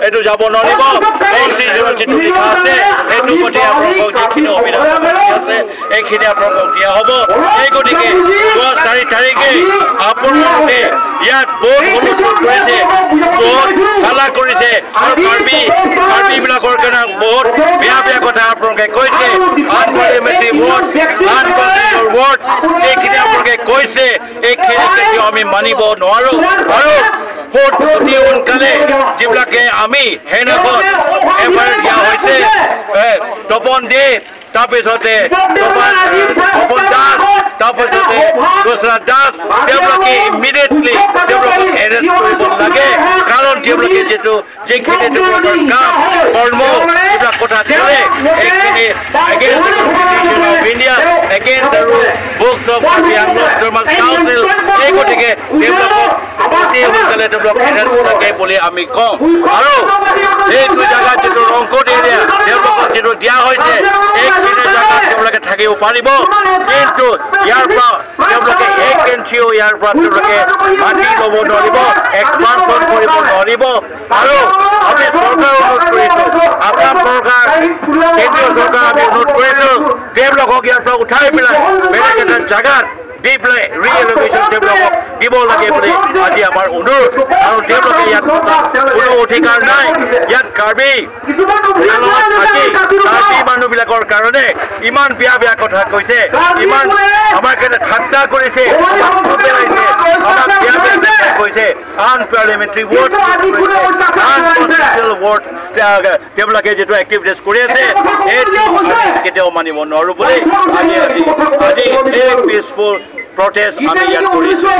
এইটো যাব নোৱাৰিব। যিটো লিখা আছে সেইটো মতে আপোনালোকক যিখিনি অভিধান আছে এইখিনি আপোনালোকক দিয়া হ'ব। এই গতিকে যোৱা 4 তাৰিখে আপোনালোকে ইয়াত বহুত হুলস্থুল কৰিছে, বহুত হাল্লা কৰিছে আৰু কাৰ্বিবিলাকৰ কাৰণে বহুত বেয়া বেয়া কথা আপোনালোকে কৈছে। আনপাৰ্লিমেণ্টাৰী ভোট, আনকনষ্টিটিউচনেল ভোট এইখিনি আপোনালোকে কৈছে, এইখিনি কেতিয়াও আমি মানিব নোৱাৰোঁ। আৰু ভোট অতি সোনকালে যিবিলাকে আমি সেইদিনাখন এফ I R দিয়া হৈছে, তপন দে, তাৰপিছতে তপন দাস, তাৰপিছতে দোসৰা দাস, তেওঁলোকে ইমিডিয়েটলি তেওঁলোকক এৰেষ্ট কৰিব লাগে। কাৰণ তেওঁলোকে যিখিনি তেওঁলোকৰ কাম কৰ্ম যিবিলাক কথা কৰে সেইখিনি against the constitution of India, against the rule books of Karbi Anglong Autonomous Council, এই গতিকে তেওঁলোকক অতি সোনকালে তেওঁলোক এৰেষ্ট লাগে বুলি আমি কওঁ। আৰু সেইটো জেগাত যিটো ৰংকট এৰিয়া তেওঁলোকক যিটো দিয়া হৈছে এইখিনি জেগাত তেওঁলোকে থাকিব পাৰিব, কিন্তু ইয়াৰ পৰা তেওঁলোকে 1 ইঞ্চিও ইয়াৰ পৰা তেওঁলোকে মাটি ল'ব নোৱাৰিব, এক্সপানশ্যন কৰিব নোৱাৰিব। আৰু আমি চৰকাৰ অনুৰোধ কৰিছোঁ, আসাম চৰকাৰ, কেন্দ্ৰীয় চৰকাৰ আমি অনুৰোধ কৰিছোঁ তেওঁলোকক ইয়াৰ পৰা উঠাই পেলাই বেলেগ এটা জেগাত দি পেলাই ৰিএলোকেশ্যন তেওঁলোকক দিব লাগে বুলি আজি আমাৰ অনুৰোধ। আৰু তেওঁলোকে ইয়াত কোনো অধিকাৰ নাই। ইয়াত কাৰ্বি থাকি কাৰ্বি মানুহবিলাকৰ কাৰণে ইমান বেয়া বেয়া কথা কৈছে, ইমান আমাৰ কাৰণে ঠাট্টা কৰিছে, আমাক পেলাইছে, আমাক বেয়া বেয়া কথা কৈছে। আনপাৰ্লিমেণ্টাৰী ভোট, আনকনষ্টিটিউচনেল ভোট তেওঁলোকে যিটো এক্টিভিটিজ কৰি আছে সেইটো আমি কেতিয়াও মানিব নোৱাৰোঁ বুলি আজি আজি আজি এই পিচফুল প্ৰটেষ্ট আমি ইয়াত কৰিছোঁ।